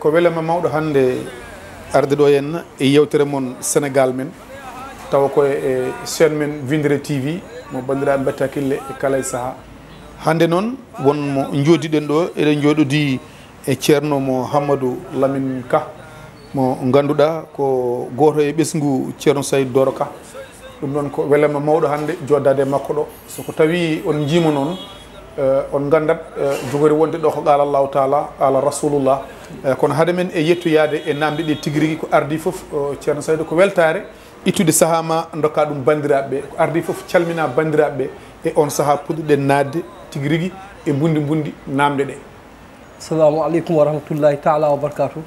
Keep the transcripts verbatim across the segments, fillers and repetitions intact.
Ko welama mawɗo hannde arde ɗo henna e yewtere mon Sénégal men, tawa ko e chaîne men Winndere T V, mo banndiraaɓe mbatta hakkille e kala e sahaa. Hannde noon, won mo njooɗiɗen ɗo, eɗen njooɗodii e Ceerno Mouhamadou Lamine Ka, mo ngannduɗaa ko gooto e ɓesngu Ceerno Saïd Doro Ka. Ɗum noon ko welama mawɗo hannde jooɗdaade e makko ɗo. So ko tawi on njiima noon, eh, on nganndat, eh, jogori wonde ɗo ko qaala Allahu taala, qaala Rasulullah. Eh, kono hade men e yettoyaade e naamnde ɗe tigi rigi, ko ardii fof, eh, Ceerno Saïd, ko weltaare ittude sahaa ma, ndokka ɗum banndiraaɓe ɓe. Ko ardii fof, calmina banndiraaɓe ɓe e on sahaa puɗɗuɗen naatde tigi rigi e mbundi mbundi naamnde ɗe. Assalamu aleykum wa rahmatullahi taala wa barakatuh.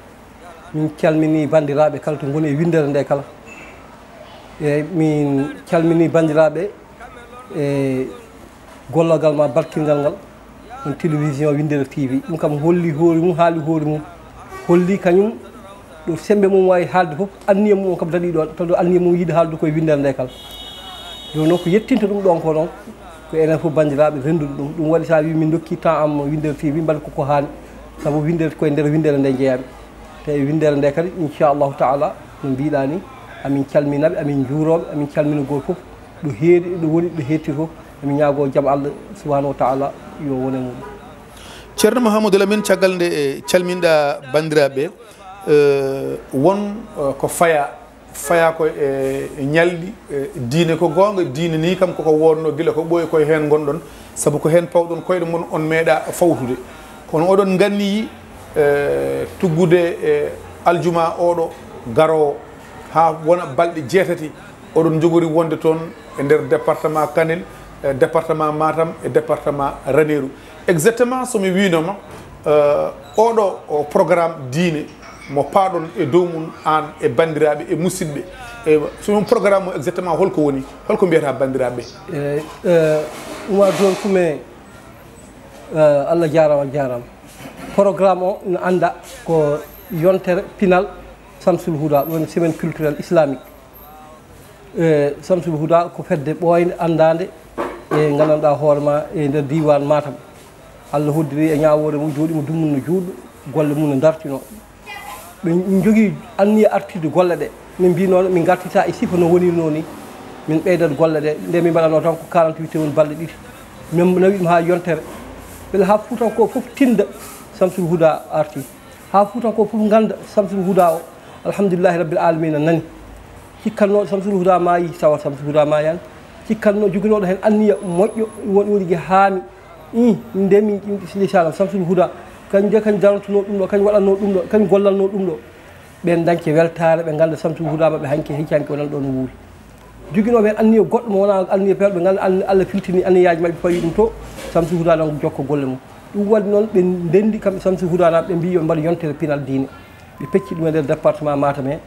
Min calmini banndiraaɓe kala to ngoni e winndere nde kala. E min calmini banndiraaɓe e gollorgal ma barkingal ngal, on télévision Winndere T V. Ɗum kam holli hoore mum, haali hoore mum. Holli kañum ɗo semmbe mum waawi haalde fof, anniya mum on kam daɗi ɗoon, taw ɗo anniya mum yiɗi haalde koye winndere nde kala. Jooni noon ko yettinta ɗum ɗoon ko noon, ko enen fof banndiraaɓe renndude ɗum. Ɗum waɗi so a wii min ndokki temps am Winndere T V, mbaɗa koko haani, sabu winndere koye nder winndere nde njeyaa-mi. Te e winndere nde kadi, inchallahu taala, no mbiɗa ni, amin calmina ɓe, amin njuuroo ɓe, amin calmina gooto fof ɗo heedi, ɗo woni, ɗo heedti fof. Amin ñaagoo jam Allah subhanahu wa taala yo won e mum. Ceerno Mouhamadou Lamine, caggal nde e calminɗa banndiraaɓe, eh, won, eh, ko faya, faya ko e ñalɗi, eh, diine. Ko goonga, diine ni kam koko wonno gila ko ɓooyi, koye heen ngonɗon, sabu ko heen pawɗon koyɗe mon, on meeɗa fawtude. Kono oɗon nganniyi, eh, tuggude, eh, aljuma oɗo garoowo, haa wona balɗe jeetati, oɗon njogori wonde toon e nder département Kanel, eh, département Matam e département Ranérou. Exactement, so mi wiinoma, eh, oɗo o programme diine mo paaɗon e dow mum, aan e banndiraaɓe e musidɓe, e so ɗum programme o exactement holko woni, holko mbiyata banndiraaɓe? Eh, eh, Oumar Dor Kume, eh, Allah jaaraama, a jaaraama. Programme o ina annda ko yontere pinal Samsul Huda, ɗum woni semaine culturelle islamique. E Samsul Huda ko fedde ɓooynde anndaande e nganndanɗaa hoore ma e nder diiwaan Matam. Allah hoddiri e ñaawoore mum, jooɗi mo dumunno juutɗo, golle mum no ndartinoo. Ɓe njogii anniya artirde golle ɗe. Min mbiy noon min ngartita e sifa no wonirnoo ni. Min ɓeydat golle ɗe. Nde min mbaɗanoo tan ko quarante-huit heures woni balɗe ɗiɗi. Min nawi ɗum haa yontere. Mbele haa Fuutankoo fof tinda Samsul Huda arti. Haa Fuutankoo fof ngannda Samsul Huda o, alhamdulillahi rabbil alamina, nani. Cikkatnoo Samsul Huda maayi, tawa Samsul Huda maayaani. Cikkatnoo joginooɗo heen anniya moƴƴo, won woni gi haami. Ih, min nde min ƴimɗi si lisalam Samsul Huda, kañ nde kañ darantunoo ɗum ɗo, kañ waɗatnoo ɗum ɗo, kañ gollatnoo ɗum ɗo. Ɓeen dañce weltaare, ɓe ngannda Samsul Huda maɓɓe hanki, hecci hanki wonani ɗo no wuuri. Joginooɓe heen anniya goɗɗo mo wonaa anniya peewɗo, ɓe ngannda an-, Allah filtini anniyaaji maɓɓe, fawi ɗum to Samsul Huda, donc jokka golle mum. Ɗum waɗi noon ɓe ndenndi kamɓe Samsul Huda naaɓe, ɓe mbiyi yo ɓe mbaɗ yontere pinal diine. Ɓe pecci ɗum e nder département Matam he.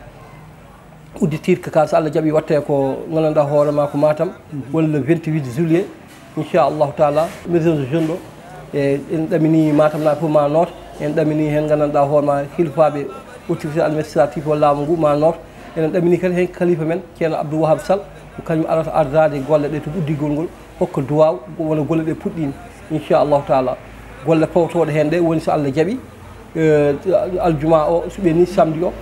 Udditirka ka, so Allah jaɓi, watte ko nganndanɗaa hoore ma ko Matam, woni le vingt-huit juillet, inchallahu taala, maison de jeune ɗo. E en ɗamini Matam naaɓe fof ma noot, en ɗamini heen nganndanɗaa hoore ma hilfaaɓe autorité administrative o laamu ngu ma noot. Eɗen ɗamini kadi heen kalifa men, Ceerno Abdou Wahab Sall, ko kañum arata ardaade golle ɗe to uddigol ngol, hokka duwaaw, wona golle ɗe puɗɗiima, inchallahu taala. Golle pawtooɗe heen ɗe woni so Allah jaɓi, eh, aljuma o, so ɓenni samedi o,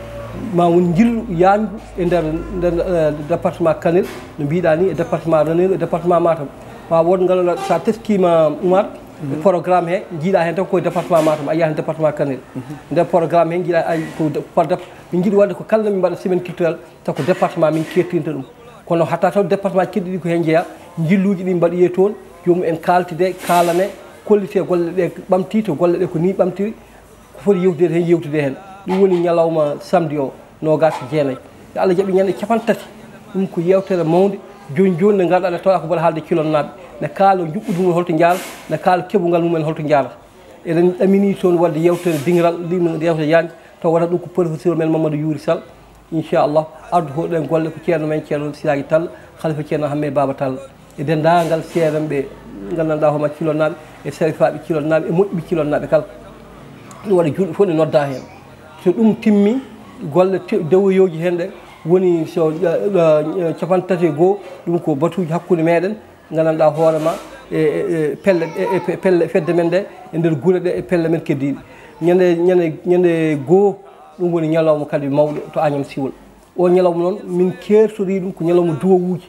ma won njillu yaajngu e nder, nder, eh, département Kanel, no mbiɗa ni, e département Ranérou, e département Matam. Ma won nganndanɗaa, so a teskiima Oumar, e programme he, njiiɗa heen tan koye département Matam, a yiya heen département Kanel. Nder programme he, njiiɗa ay ko de-, par dép-, min njiɗi waɗde ko kala min mbaɗa semaine culturelle, taw ko département min keertinta ɗum. Kono hatta taw département keɗɗi ɗi ko heen njeya, njilluuji ɗi mbaɗoyee toon, joomum en kaaltide, kaalane, kollite golle ɗe ɓamti, to golle ɗe ko ni ɓamtiri, ko foti yewtude heen, yewtude heen. Ɗum woni ñalawma samedi o, noogaas e jeenayi. Yo Allah jaɓi ñande capanɗe tati. Ɗum ko yewtere mawnde. Jooni jooni nde ngarɗaa nde, tawa ko mbaɗa haalde Cilonnaaɓe. Ne kaala njuɓɓudi mum holto njaarata, ne kaala keɓungal mum en holto njaarata. Eɗen ɗamini toon waɗde yewtere diŋral, ɗum yewtere yaajnde, taw wata ɗum ko professeur men Mamadou Youri Sall. Inchallah, ardu hoɗen golle ko ceerno men, Ceerno Siraji Tall, Khalifa Ceerno Hamme Baba Tall. E denndaangal seerenɓe, nganndanɗaa hooma Cilonnaaɓe, e sarifaaɓe Cilonnaaɓe, e moƴƴiɓe Cilonnaaɓe kala. Ɗum waɗa juulɗo fof ne nodda heen. So ɗum timmi, golle te-, dewoyooji heen ɗe woni so, eh, eh, capanɗe tati e goo, ɗum ko batuuji hakkunde meeɗen, nganndanɗaa hoore ma, e, e, e pelle, e, e pe-, pelle fedde men nde, e nder gure ɗe, e pelle men keddiiɗe. Ñande, ñande, ñande goo, ɗum woni ñalawma kadi mawɗo to Agnam Siwol. O ñalawma noon, min keertori ɗum ko ñalawma duwawuuji.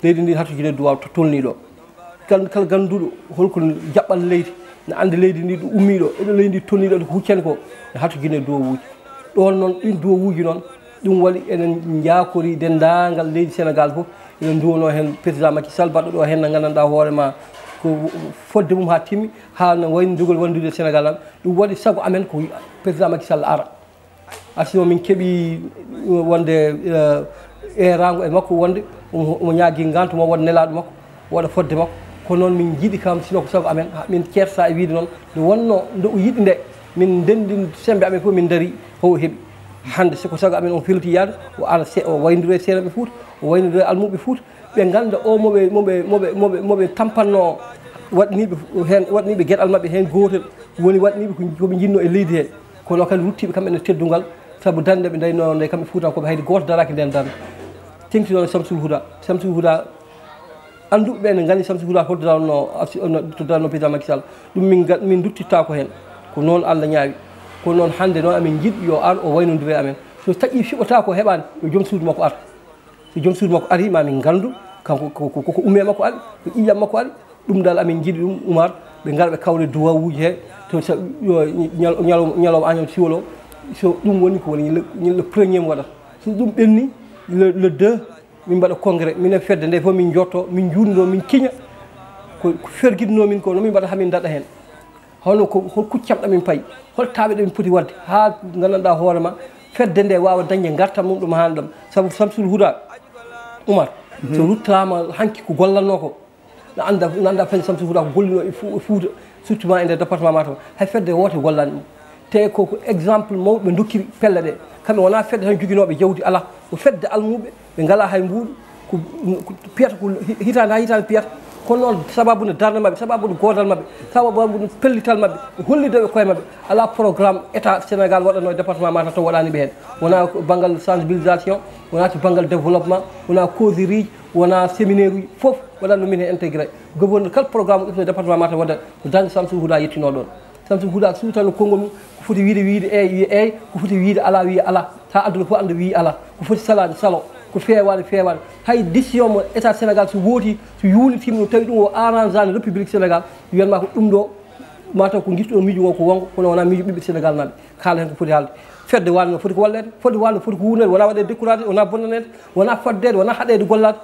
Leydi ndi hattojine duwaw to tolnii ɗo. Kal-, kala gannduɗo holko jaɓɓal leydi, ne anndi leydi ndi ɗo ummii ɗo, e ɗo leydi ndi tolnii ɗo, ko huccani ko, ne hattojine duwawuuji. Ɗoon noon, ɗin duwawuuji noon, ɗum waɗi enen njaakori denndaangal leydi Senegaal fof. Eɗen nduwanoo heen président Macky Sall, baɗɗo ɗo heen, no nganndanɗaa hoore ma ko fodde mum haa timmi, haa no waynodugol wondude Senegaal tan. Ɗum waɗi sago amen ko président Macky Sall ara. Asino min keɓi wonde, eh, eeraango e makko, wonde omo, omo ñaagii ngantu mo, wonde nelaaɗo makko waɗa fodde makko. Kono noon, min njiɗi kam, sino ko sago amen, ha min ceerta e wiide noon, nde wonno nde o yiɗi nde, min ndenndi semmbe amen fof, min ndarii, ho o heɓi. Hannde, so ko sago amen, on felti yaade, o ara se-, o waynodira e seeneeɓe Fuuta, o waynodira e almuɓe Fuuta, ɓe ngannda o moɓe, moɓe, moɓe, moɓe, moɓe tampannoo, waɗaniiɓe heen, waɗaniiɓe geɗal maɓɓe heen gootel, woni waɗaniiɓe ko, ko ɓe njiɗnoo e leydi hee. Kono kadi ruttiiɓe kamɓe ne teddungal, sabu darnde ɓe ndañnoo nde, kamɓe Fuutankooɓe, hayde gooto daraaki ndeen darnde. Teŋti noon e Samsul Huda. Samsul Huda, annduɓe ɓe ne nganndi Samsul Huda holto darnoo, afsi-, no, to darnoo président Macky Sall. Ɗum min ga-, min nduttittaako heen. Ko noon Allah ñaawi. Kono noon, hannde noon, amin njiɗi yo ar o waynondire amen. So taƴii fiɓataa ko heɓaani, yo joom suudu makko ar. So joom suudu makko arii, ma min nganndu kanko ko, ko, ko, ko umme makko ari, ko ƴiƴam makko ari. Ɗum dal, amin njiɗi ɗum, Umar, ɓe ngara ɓe kawre duwawuuji he. To sa-, yo ñal-, ñal-, ñalawma Agnam Siwol o, so ɗum woni ko woni le, le premier mo waɗata. So ɗum ɓenni, le, le deux, min mbaɗa congrès, minen fedde nde fof min njotto, min njuutndo, min kiña. Ko, ko fergitnoo min ko, no min mbaɗa haa min daɗa heen. Hono ko, hol kuccam ɗo min payi? Hol taaɓe ɗo min poti waɗde haa nganndanɗaa hoore ma, fedde nde waawa dañde ngartam mum ɗum haala ɗam? Sabu Samsul Huda, Umar, so ruttaama hanki ko gollannoo ko, na annda, na annda fedde Samsul Huda ko gollinoo e Fu-, e Fuuta, surtout ma e nder département Matam, hay fedde woote gollaani ɗum. Te ko, ko exemple mawɓe ndokkiri pelle ɗe. Kamɓe wonaa fedde tan joginooɓe jawdi, alaa. Ko fedde almuɓe, ɓe ngalaa hay mbuuɗu, ko, ko piyata ko hi-, hitaande haa hitaande piyata. Kono noon, sababu nde darnde maɓɓe, sababu nde goodal maɓɓe, sababu nde pellital maɓɓe, ko hollitde ɓe koye maɓɓe, alaa programme État Sénégal waɗatnoo e département Matam taw waɗaani ɓe heen. Wonaa ko banngal sensibilisation, wonaa to banngal développement, wonaa causerie, wonaa séminaire uji, fof waɗatnoo min heen intégré. Gouverneur kala programme ɗo département Matam waɗat, ko darnde Samsul Huda yettinoo ɗoon. Samsul Huda suutanno konngol mum, ko foti wiide, wiide eey, wiya eey, ko foti wiide alaa, wiya alaa. Haa aduna fof annda, wiyi alaa. Ko foti salaade, salo. Ko feewaade, feewaade. Hay décision mo État Sénégal so wooti, so yuunitiima ɗum, tawi ɗum o arrangeaani République Sénégal, wiyanma ko ɗum ɗo, mataw ko ngiftuɗo miijo ngo ko wongo, kono wonaa miijo ɓiɓɓe Sénégal naaɓe. Kaala heen ko foti haalde. Fedde waande no foti ko walleede, fedde waande no foti ko wuurneede, wonaa waɗeede découragé, wonaa bonnaneede, wonaa faddeede, wonaa haɗeede gollaade.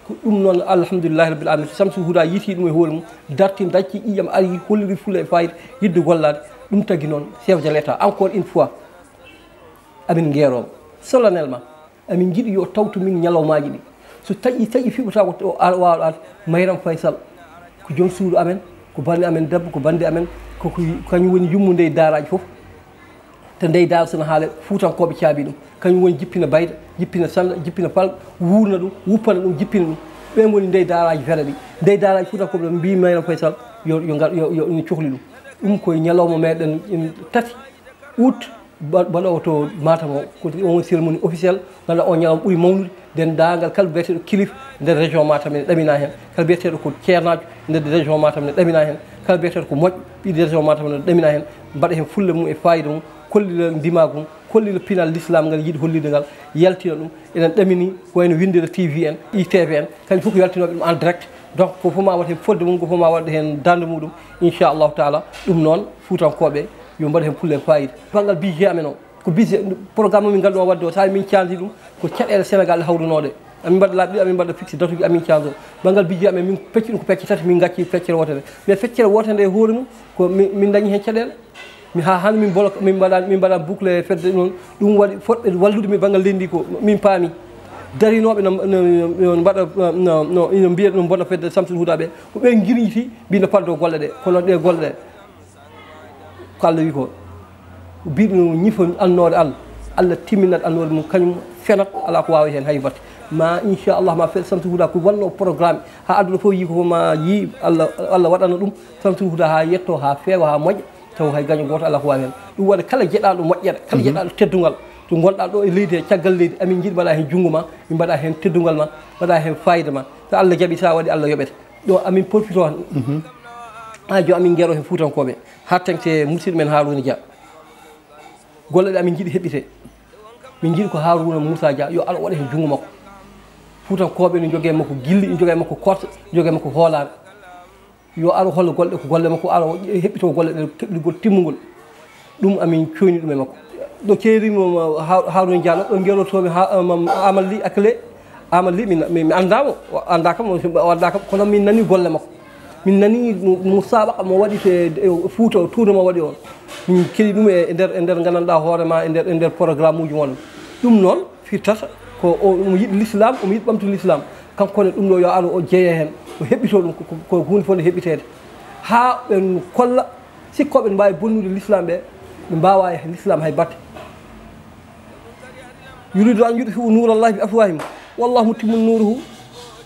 Ko ɗum noon, alhamdulillahi rabbil alamin, Samsul Huda yiiti ɗum e hoore mum, darti, dacci ƴiiƴam, ari, holliri fulla e faayida, yiɗde gollaade. Ɗum tagi noon, chef de l'État, encore une fois, amin ngeeroo solennellement, amin njiɗi yo tawtu min ñalawmaaji ɗi. So taƴi, taƴi fiɓata ko o ar-, waawa ar, Mayram Faysal, ko joom suudu amen, ko banndi amen debbo, ko banndi amen, ko, ko kañum woni yummo nde daaraaji fof. To ndey daal, so no haale, Fuutankooɓe caabi ɗum. Kañum woni jippina Bayda, jippina Sannda, jippina Fal, wuurna ɗum, wuppana ɗum, jippina ɗum. Ɓeen ngoni ndey daaraaji fere ɗi. Ndey daaraaji Fuutankooɓe ɗo mbii Mayram Faysal yo, yo ngar, yo, yo, ina cohli ɗum. Ɗum koye ñalawma meɗen, en tati août, ba-, baɗoowo to Matam o. Ko on cérémonie officielle, ngannduɗaa on ñalawma ɓuri mawnude. Denndaangal kala biyeteeɗo kilifa nder région Matam ene ɗaminaa heen. Kala biyeteeɗo ko ceernaajo nder région Matam ene ɗaminaa heen. Kala biyeteeɗo ko moƴƴo ɓiɗo région Matam ene ɗaminaa heen. Mbaɗa heen fulla mum e faayida mum, kollira ndimaagu mum, kollira pinal l'islam ngal yiɗi hollirde ngal, yaltina ɗum. Eɗen ɗamini ko wayno Winndere T V en, I T V en, kañum fof ko yaltinooɓe ɗum en direct. Donc, ko fof ma waɗ heen fodde mum, ko fof ma waɗ heen darnde muɗum, inchallahu taala. Ɗum noon, Fuutankooɓe, yo mbaɗ heen fulla e faayida. Banngal budget amen o, ko budget, programme mo min nganndunoo waɗde o, so min canji ɗum, ko caɗeele Sénégal ɗe hawrunooɗe. Amin mbaɗa laabi ɗiɗi, amin mbaɗa fixé datuji, amin canji o. Banngal budget amen, min pecci ɗum ko pecce tati, min ngacci feccere wootere. Mais feccere wootere nde e hoore mum, ko mi-, min ndañi heen caɗeele. Mi haa hannde min bloqué, min mbaɗa, min mbaɗa bouclé fedde noon. Ɗum waɗi fotɓe wallude mi banngal leydi ndi ko min paami. Darinooɓe no, no, no mbaɗa, no, no, no mbiya no mbona fedde Samsul Huda ɓe. Ko ɓe ngirñiti, mbi no paddo golle ɗe. Kono ɗe golle ɗe, ko Allah wi ko, biɗo ñifa annoore Allah, Allah timminat annoore mum, kañum fenat, alaa ko waawi heen hay batte. Ma inchallah, ma fedde Samsul Huda ko wonno programme, haa aduna fof yii ko ma yii, Allah, Allah waɗana ɗum Samsul Huda haa yetto, haa feewa, haa moƴƴa, taw hay gaño gooto alaa ko waawi heen. Ɗum waɗa kala jeɗaaɗo moƴƴere, kala jeɗaaɗo teddungal, to ngonɗaa ɗo e leydi he, caggal leydi, amin njiɗi mbaɗa heen junngo ma, min mbaɗa heen teddungal ma, mbaɗa heen faayida ma. So Allah jaɓi, so a waɗi, Allah yoɓete. Ɗo amin profito han. Haa jo amin ngero he Fuutankooɓe. Haa teŋti e musidɗo men Harouna Dia. Golle ɗe amin njiɗi heɓɓite. Min njiɗi ko Haruna Moussa Dia, yo Allah waɗa heen junngo makko. Fuutankooɓe no njogee makko gilli, no njogee makko korse, no njogee makko hoolaare. Yo Allah hollo golle ɗe ko golle makko, Allah heɓɓito golle ɗe keɓligol timmungol. Ɗum amin cooyni ɗum e makko. Ɗo ceerimo Haruna Dia ɗo, ɗo ngerotoomi Amal Ly Akle. Amal Ly mi anndaa mo, o anndaa kam, o anndaa kam, kono min nani golle makko. Min nani musabaqa mo waɗi to e Fuuta, tournoi mo waɗi on. Min keɗi ɗum e nder, e nder nganndanɗaa hoore ma, e nder, e nder programme uji mon. Ɗum noon firtata ko omo yiɗi l'islam, omo yiɗi ɓamtude l'islam. Kanko ne ɗum ɗo yo Allah o jeeye heen, o heɓɓito ɗum, ko huunde fof nde heɓɓiteede. Haa ɓen kolla sikkooɓe ne mbaawi bonnude l'islam ɓe, ɓe mbaawaa e l'islam hay batte. Yuridu an yutfi'u nuurallahi bi afwahihim wallahu mutimmu nuruhu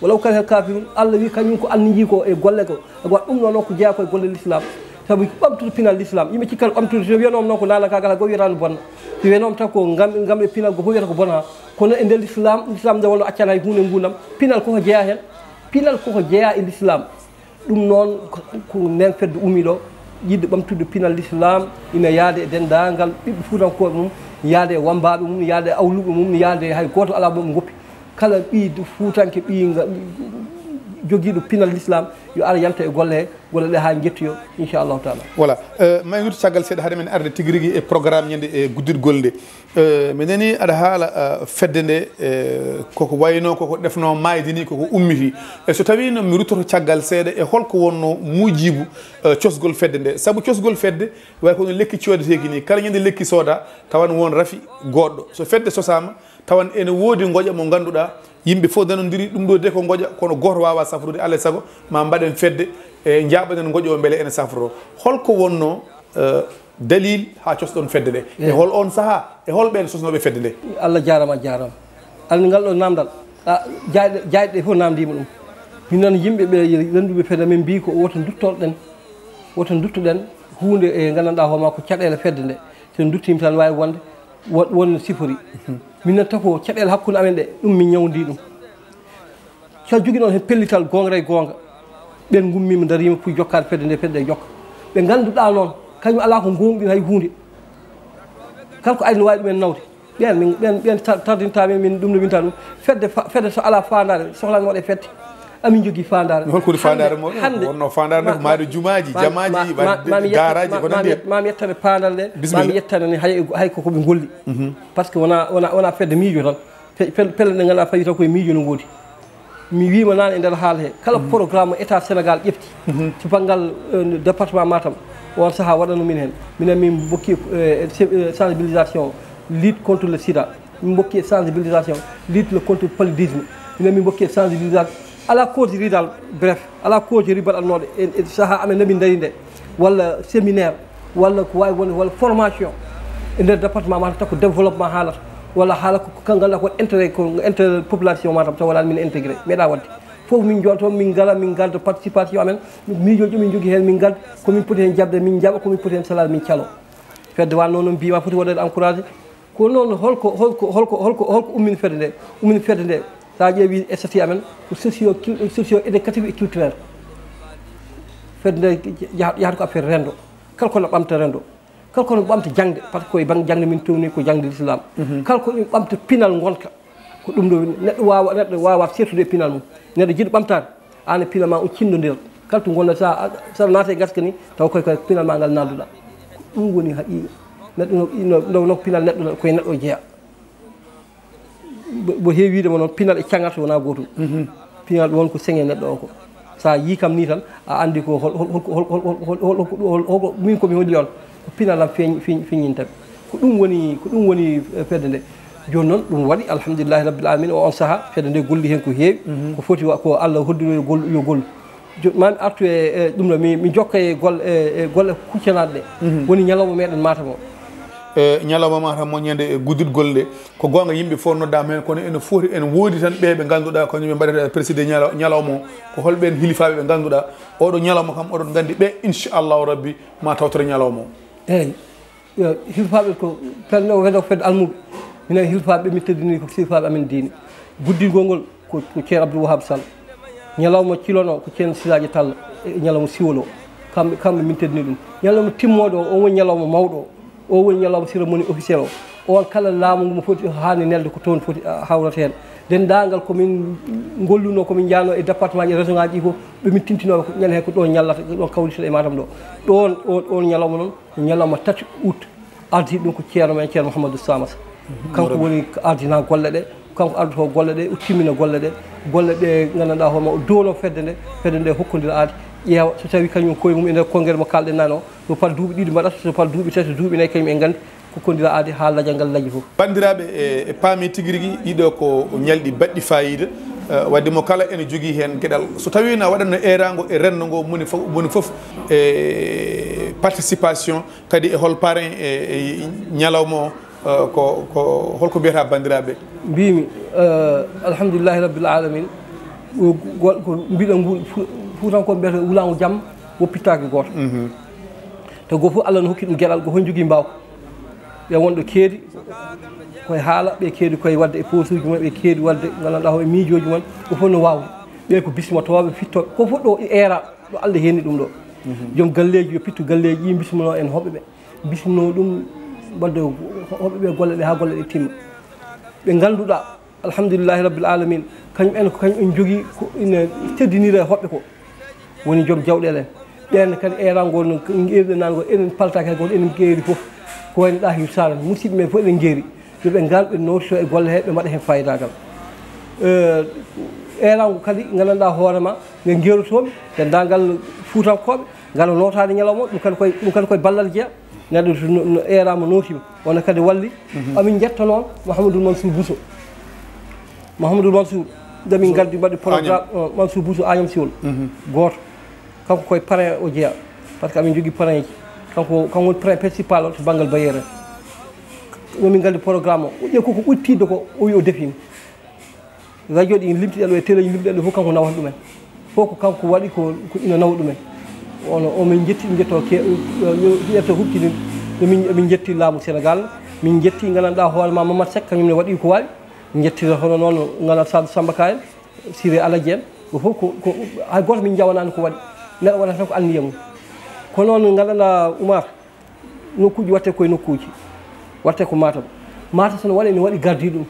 walaw karihal kafirun. Allah wi kañum ko anniji ko e golle ko e waɗ ɗum ɗo noon ko jeyaa ko e golle l'islam. Sabu ɓamtude pinal l'islam, yimɓe cikkat ɓamtude so wiyanoom noon ko naalakaagal hay goo wiyata no bonna. So wiyanoom tan ko ngam ngam e pinal goo fof wiyata ko bona. Kono e nder l'islam, l'islam nde wonno accana hay huunde ngundam. Pinal koko jeyaa heen. Pinal koko jeyaa e l'islam. Ɗum noon ko nden fedde ummi ɗo, yiɗde ɓamtude pinal l'islam, ina yaade e denndaangal ɓiɓɓe fuutankooɓe mum, yaade e wammbaaɓe mum, yaade e awluɓe mum, yaade hay gooto alaa mo ɓe ngoppi. Kala ɓiy fuutanke, ɓiy jogiiɗo pinal l'islam, yo ar yanta e golle he, golle ɗe haa njettoyo, inchallahu taala. Voilà. Ma en rutto caggal seeɗa hade men arde tigi rigi e programme ñande e guddirgol nde. Mi nanii aɗa haala fedde nde, koko waynoo, koko ɗefnoo maayde nii, koko ummiti. E so tawii noon mi ruttoto caggal seeɗa e hol ko wonnoo muujiibu cosgol fedde nde? Sabu cosgol fedde wayi kono lekki coodeteeki nii. Kala ñande lekki soodaa, tawan won rafi goɗɗo. So fedde sosaama, tawan ene woodi ngoƴa mo ngannduɗaa yimɓe fof nanondiri, ɗum ɗo de ko ngoƴa, kono gooto waawaa safrude. Alaa e sago ma mbaɗen fedde, e njaaɓanen ngoƴa o mbele ene safroo. Hol ko wonnoo dalil haa cosɗon fedde nde? E hol oon sahaa? E hol ɓeen sosnooɓe fedde nde? Allah jaaraama, a jaaraama. Almi ngal ɗo naamndal, a, jaayɗe, jaayɗe ɗe fof naamndiima ɗum. Min noon yimɓe ɓe rennduɓe fedde, min mbii ko woto nduttorɗen, woto nduttoɗen huunde e nganndanɗaa hoore maa ko caɗeele fedde nde. So en nduttiima tan waawi wonde won, won no sifori. Min noon tafo caɗeele hakkunde amen ɗe, ɗum min ñawndii ɗum. So a jogii noon heen pellital goonga e goonga, ɓeen ngummiima ndariima pour jokkaade fedde nde, fedde nde jokka. Ɓe ngannduɗaa noon, kañum alaa ko ngoomuɗen hay huunde. Kala ko ari no waawi ɗumen nawde. Ɓeen min, ɓeen, ɓeen tardinta min, min ɗum no winta ɗum. Fedde, fedde so alaa faandaare, sohlaani waɗe fedde. Amin njogii faandaare. Hol ko woni faandaare mooɗon? Hannde wonnoo faandaare nde ko maayde jumaaji, jamaaji, waɗde gaaraaji, ko nanndi heen. Ma mi yettane paandal nde, ma mi yettane hay, hay ko ko ɓe ngolli. Par ce que wonaa, wonaa, wonaa fedde miijo tan. Pelle ɗe ngannduɗaa fayi taw koye miijo no ngoodi. Mi wiima naane e nder haala he, kala programme mo état Sénégal ƴefti to banngal département Matam, on sahaa waɗano min heen. Minen min mbokki sensibilisation, lutte contre le sida, min mbokki e sensibilisation, lutte le contre le paludisme. Minen min mbokki e sensibilisation à la cause ridal. Bref, à la cause ribaɗannooɗe e sahaa amen no min ndari nde, walla séminaire, walla ko waawi wonde walla formation e nder département Matam, taw ko développement haalata, walla haala ko ngannduɗaa ko intérêt, ko intérêt population Matam taw wonaa min intégré meeɗa waɗde. Fof min njonto, min ngala, min ngadda participation amen, miijooji ɗo min njogii heen min ngadda, ko min poti heen jaɓde min njaɓa, ko min poti heen salaade min calo. Fedde wano noon mbima foti waɗede encouragé. Ko noon holko holko holko holko holko ummini fedde nde? Ummini fedde nde, so a ƴeewi statut amen, ko socio socio éducatif et culturel. Fedde nde yahata ko affaire renndo. Kala kono ɓamta renndo, kala kono ɓamta jaŋde, par ce que koye bannge jaŋde min towni, ko jaŋde l'islam. Kala ko ɗum ɓamta pinal ngonka, ko ɗum ɗo neɗɗo waawa, neɗɗo waawa seertude e pinal mum. Neɗɗo jiɗɗo ɓamtaade, aan e pinal ma on cinndondirat. Kala to ngonɗaa, so a, so a naata e gaska ni, taw koye, koye pinal ma ngal naalduɗaa. Ko ɗum woni haqiiqa. Neɗɗo no, no, no pinal neɗɗo, koye neɗɗo o jeyaa. Mbo heewi wiide mo noon, pinal e caŋarta wonaa gootum. Pinal won ko seŋe neɗɗo o ko. So a yii kam nii tan, a anndi ko hol, hol, hol, hol, hol, hol, hol, hol, hol, min ko mi holli on, ko pinal am feeñ, feeñ, feeñinta mi. Ko ɗum woni, ko ɗum woni, eh, fedde nde. Jooni noon, ɗum waɗi, alhamdulillahi rabbil alamina, o on sahaa, fedde nde golli heen ko heewi. Ko foti wa-, ko Allah hodduno yo gol-, yo gollu. Jo-, maa mi artu e, e ɗum ɗo, mi, mi jokka e gol-, e, e golle kuccanaaɗe ɗe. Woni ñalawma meɗen Matam o. E ñalawma Matam mo ñande e gudditgol nde, ko goonga yimɓe fof noddaama heen, kono ene foti, ene woodi tan ɓe ɓe ngannduɗaa ko ɓe mbaɗata présidé ñala-, ñalawma o. Ko hol ɓeen hilifaaɓe ɓe ngannduɗaa oɗo ñalawma kam oɗon nganndi ɓe, inchallahu rabbi, ma tawtore ñalawma o? Eeyi. Yo, hilfaaɓe ko fedde o, fedde o, fedde almuɓe. Minen hilfaaɓe ɓe, mi teddini ko hilfaaɓe amen diine. Guddigol ngol ko, ko Ceerno Abdou Wahab Sall. Ñalawma cilono ko Ceerno Silaaji Tall e ñalawma siwolo. Kamɓe, kamɓe min teddini ɗum. Ñalawma timmooɗo o, on woni ñalawma mawɗo o. O woni ñalawma cérémonie officielle o. On kala laamu ngu mo foti haani nelde ko toon foti, ah, hawrata heen. Denndaangal ko min ngolluno, ko min njaano e département ji, région ngaji ɗi fof, ɓe min tintinooɓe ko ñande hee ko ɗoon ñallata, ko ɗoon kawrita e Matam ɗo. Ɗoon, o, on ñalawma noon, ko ñalawma tati août, ardi ɗum ko ceerno men, ceerno Mouhamadou Samata. Kanko woni ko ardina golle ɗe, kanko ardoto golle ɗe, o timmina golle ɗe, golle ɗe nganndanɗaa hoore ma, o duwano fedde nde, fedde nde hokkondira aadi, ƴeewa so tawi kañum koye mum e nder congrès mo kaalɗen nano, so par duuɓi ɗiɗi mbaɗata, so par duuɓi tati, duuɓi nayi, kañum en nganndi, kokkondira aadi haa lajal ngal laji fof. Banndiraaɓe, e, e paami tigi rigi, ɗiɗo ko ñalɗi baɗɗi faayiida, eh, wadde mo kala ene jogii heen geɗal. So tawiino a waɗatno eeraango e renndo ngo, moni fof, moni fof, e participation, kadi e hol parrain e, e ñalawma o, eh, ko, ko holko mbiyata banndiraaɓe? Mbiymi, eh, alhamdulillahi rabbil alamin. Ko, ko, ko mbiɗa ngu-, fu-, Fuutankooɓe mbiyata wulaango jam, woppittaake gooto. Mhm. Te gooto fof Allah no hokki ɗum geɗal, gooto fof jogii mbaawka. Ɓe wonɗo keedi koye haala, ɓe keedi koye waɗde e posuuji mum, ɓe keedi waɗde nganndanɗaa hoore miijooji mum, ko fof no waawde. Ɓe ko bismotooɓe, fittooɓe, ko fof ɗo eera, ɗo Allah heeni ɗum ɗo. Mhm. Joom galleeji yo pittu galleeji ɗi, bismonoo en hoɓɓe ɓe. Bismonoo ɗum, waɗde hoɓɓe ɓe golle ɗe haa golle ɗe timma. Ɓe ngannduɗaa, alhamdulillahi rabbil alamin, kañum en ko kañum en jogii ko ina teddinira e hoɓɓe ko. Woni joom jawɗeele en. Ɓeen kadi eeraango no ngeewɗen naan ko enen paltaaki hay gooto, enen ngeeri fof. Ko wayno Ɗahiru Sara, musidɓe men fof enen ngeeri. Yo ɓe ngar, ɓe nootito e golle he, ɓe mbaɗa heen fayidaagal. Eh, eeraango kadi nganndanɗaa hoore ma, nge ngeerotoomi, denndaangal Fuutankooɓe, ngara nootaade ñalawma, ɗum kadi koye, ɗum kadi koye ballal jeyaa. Neɗɗo so no, no eeraama nootiima, wona kadi walli. Mhm. Amin njetta noon Mouhamadou Mansour Bousso. Mouhamadou Mansour, nde min ngardi mbaɗi programme, Agnam. Eh, Mansour Bousso Agnam Siwol. Mhm. Gooto. Kanko koye parrain o jeyaa. Par ce que amin njogii parrain ji. Kanko, kanko woni parrain principal o to banngal bayeere. Ɗo min ngardi programme o. O ƴeewi koko ɓuri tiiɗde ko, o wi o defiima. Radio ɗi limtiɗen ɗo e télé ji limtiɗen ɗo fof kanko nawata ɗumen. Fof ko kanko waɗi ko, ko ina nawa ɗumen. Ono, o min njetti, min njetto ke-, ƴetto huɓtini, no min, min njetti laamu Sénégal, min njetti nganndanɗaa hoore ma Mamadou Seck, kañum ne waɗi ko waawi. Min njettira hono noon nganndanɗaa Samba Ka en, Siré Aladji en, ko fof ko, ko, hay gooto min njawanaani ko waɗi. Neɗɗo waɗata tan ko anniya mum. Ko noon nganndanɗaa Oumar, nokkuuji waɗte koye nokkuuji, waɗte ko Matam. Matam so no waɗi, ene waɗi gardiiɗo ɗum.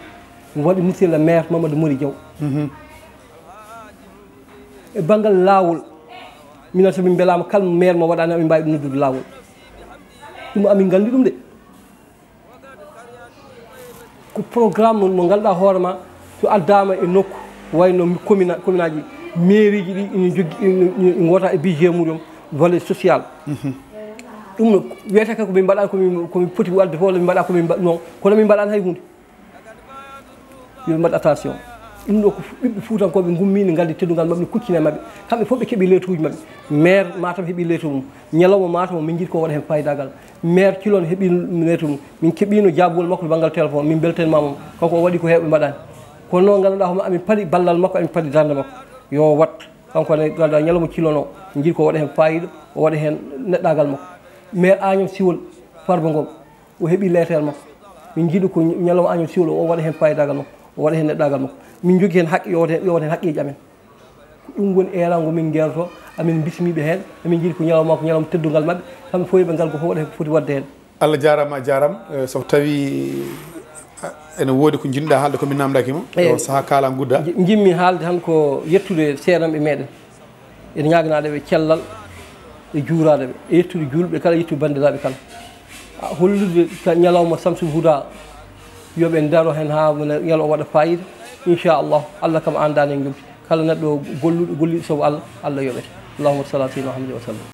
Mi waɗi monsieur le maire Mamadou Mori Diaw. Mhm. E banngal laawol, minen so min mbelaama kala maire mo waɗaani, amin mbaawi ɗum noddude laawol. Ɗum amin nganndi ɗum de. Ko programme mo ngannduɗaa hoore ma, so addaama e nokku, wayno commune, commune aji, mairie ji ɗi ina joggi, ina, ina, ina ngoota e budget muɗum, volet social. Mhm. Ɗum no wiyata kay ko min mbaɗa, ko min, ko min poti waɗde fof, min mbaɗa ko min mba-, non, kono min mbaɗaani hay huunde. Yo ɓe mbaɗ attention. Ɗum ɗo ko fu-, ɓiɓɓe Fuutankooɓe ngummiino, nganndi teddungal maɓɓe, kuccini e maɓɓe. Kamɓe fof ɓe keɓi lettre uji maɓɓe. Maire Matam heɓi lettre mum. Ñalawma Matam o, min njiɗi ko waɗa heen fayidaagal. Maire Thilogne heɓi lettre mum. Min keɓiino jaabuwol makko to banngal téléphone. Min mbeltaniima mo. Kanko o waɗi ko heewɓe mbaɗaani. Kono noon, nganndanɗaa homo amin paɗi ballal makko, amin paɗi darnde makko. Yo waɗ. Kanko ne, nganndanɗaa ñalawma Thilogne o, min njiɗi ko waɗa heen fayida, o waɗa heen neɗɗaagal makko. Maire Agnam Siwol, Farba Ngom. O heɓi leetel makko. Min njiɗi ko ñalawma Agnam Siwol o waɗa heen fayidaagal makko, o waɗa heen neɗɗaagal makko. Min njogii heen haqqe, yo waɗ heen, yo waɗ heen haqqeeji amen. Ko ɗum woni eeraango min ngeerto, amin mbismiiɓe heen, amin njiɗi ko ñalawma, ko ñalawma teddungal maɓɓe, kamɓe fof yo ɓe ngar, gooto fof waɗa heen ko foti waɗde heen. Allah jaaraama, a jaaraama. Eh, so tawii, ah, ene woodi ko njiɗ-ɗaa haalde ko min naamndaaki ma, eeyi, o sahaa kaala ngudda. Nji-, njiɗmi haalde tan ko yettude seedanɓe meeɗen. Ene ñaaganaade ɓe cellal e juuraade ɓe, e yettude juulɓe kala, yettude banndiraaɓe kala. A, hollude ka ñalawma Samsul Huda, yo ɓe ndaro heen haa wona ñalawma waɗa faayiida. Inchallah, Allah kam aan daan en njoɓdi. Kala neɗɗo golluɗo, golliɗo sabu Allah, Allah yoɓete. Allahumma salli ala sayyidina Muhammadin wa sallim.